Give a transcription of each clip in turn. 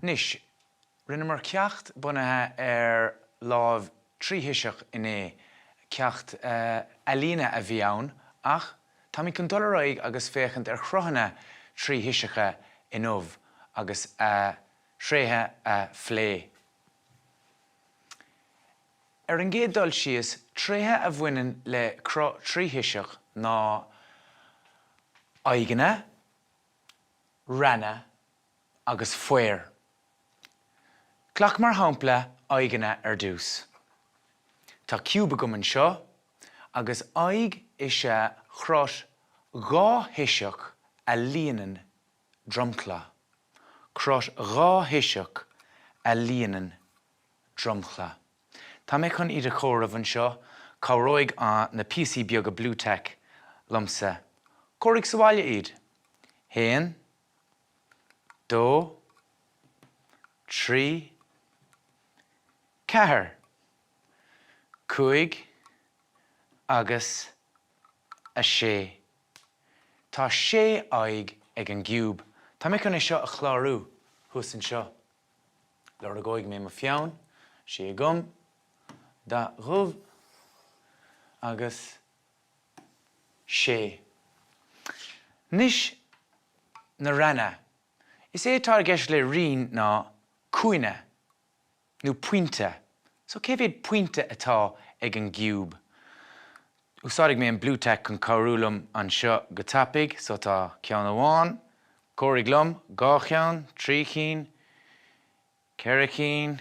Anois, rinneamar ceacht bunaithe ar lámh tríthoiseach inné, ceacht ealaíne a bhí ann, ach táimid chun dul ar aghaidh agus féachaint ar chruthanna tríthoiseacha inniu agus a thréithe a phlé. Ar an gcéad dul síos, tréithe a bhaineann le cruth tríthoiseach ná aghaidheanna, reanna agus faobhair. Glac mar shampla aghaidheanna ar dtús. Tá ciúb agam anseo agus aghaidh is ea cruth dháthoiseach a líonann dromchla. Cruth dháthoiseach a líonann dromchla. Tá mé chun iad a chomhaireamh anseo, cabhróidh na píosaí beaga Blu Tack liomsa. Comhairigh sa bhaile iad. Haon, dó, trí, ceathair, cúig agus a sé. Tá sé aghaidh ag an gciúb. Tá mé chun é seo a chlárú thuas anseo. Lorgóidh mé mo pheann, sé agam, dath dhubh agus sé. Anois na reanna. Is é atá i gceist le rian ná cúinne nó pointe. So cé mhéad pointe atá ag an gciúb? Úsáidfidh mé an Blu Tack chun cabhrú liom anseo go tapaidh. So tá ceann amháin, comhairigh liom, dhá cheann, trí chinn, ceithre chinn,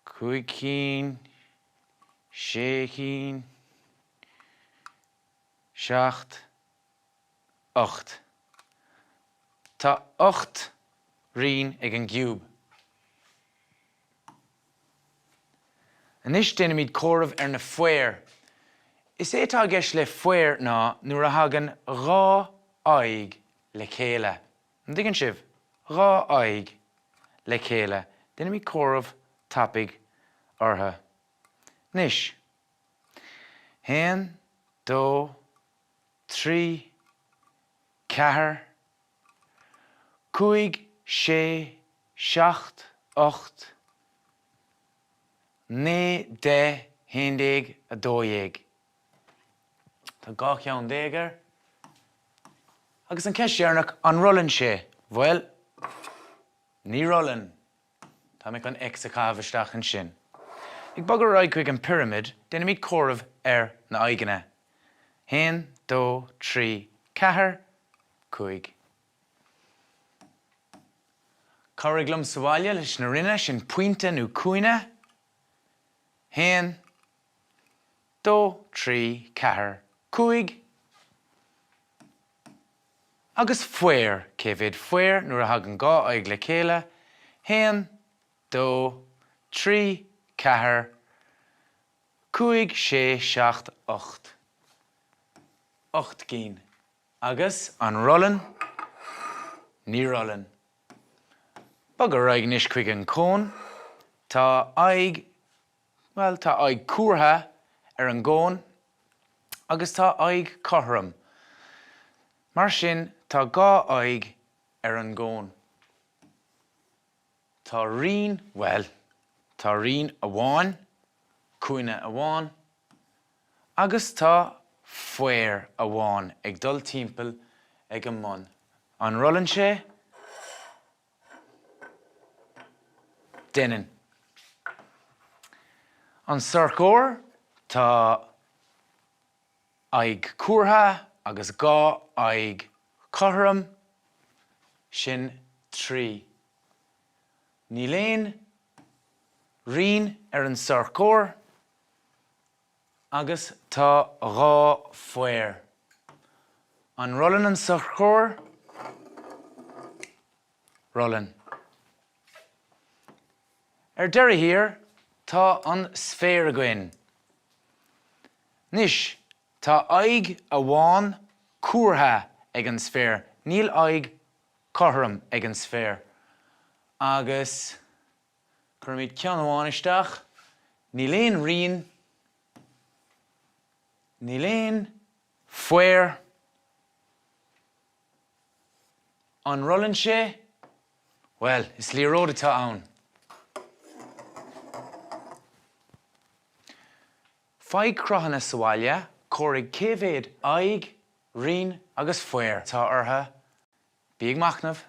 cúig cinn, sé chinn, seacht, ocht. Tá ocht rian ag an gciúb. Anois déanfaimid comhaireamh ar na faobhair. Is é atá i gceist le faobhar ná nuair a thagann dhá aghaidh le chéile. An dtuigeann sibh? Dhá aghaidh le chéile. Déanfaimid comhaireamh tapaidh orthu. Anois. Haon, dó, trí, ceathair, cúig, sé, seacht, ocht, naoi, deich, haon déag, a dó dhéag. Tá dhá cheann déag air. Agus an cheist dheireanach, an rollann sé? Bhuel, ní rollann. Tá mé chun X a chaitheamh isteach ansin. Ag bogadh ar aghaidh chuig an pirimid, déanfaimid comhaireamh ar na aghaidheanna. Haon, dó, trí, ceathair, cúig. Cabhraigh liom sa bhaile leis na rianna, sin pointe nó cúinne. Haon, dó, trí, ceathair, cúig. Agus faobhar, cé mhéad faobhar nuair a thagann dhá aghaidh le chéile? Haon, dó, trí, ceathair, cúig, sé, seacht, ocht. Ocht gcinn. Agus an rollann? Ní rollann. Bog ar aghaidh anois chuig an cón. Tá aghaidh, bhuel, tá aghaidh cuartha ar an gcón agus tá aghaidh cothrom. Mar sin, tá dhá aghaidh ar an gcón. Tá rian, bhuel, tá rian amháin, cúinne amháin, agus tá faobhar amháin ag dul timpeall ag an mbun. An rollann sé? Déanann. An sorcóir, tá aghaidh cuartha agus dhá aghaidh chothrom, sin trí. Níl aon rian ar an sorcóir agus tá dhá faobhar. An rollann an sorcóir? Rollann. Ar deireadh thiar, tá an sféar againn. Anois, tá aghaidh amháin cuartha ag an sféar, níl aghaidh cothrom ag an sféar. Agus cuirimid ceann amháin isteach, níl aon rian, níl aon faobhar. An rollann sé? Bhuel, is liathróid atá ann. Faigh cruthanna sa bhaile, comhair cé mhéad aghaidh, rinn agus faobhar atá orthu. Bí ag machnamh.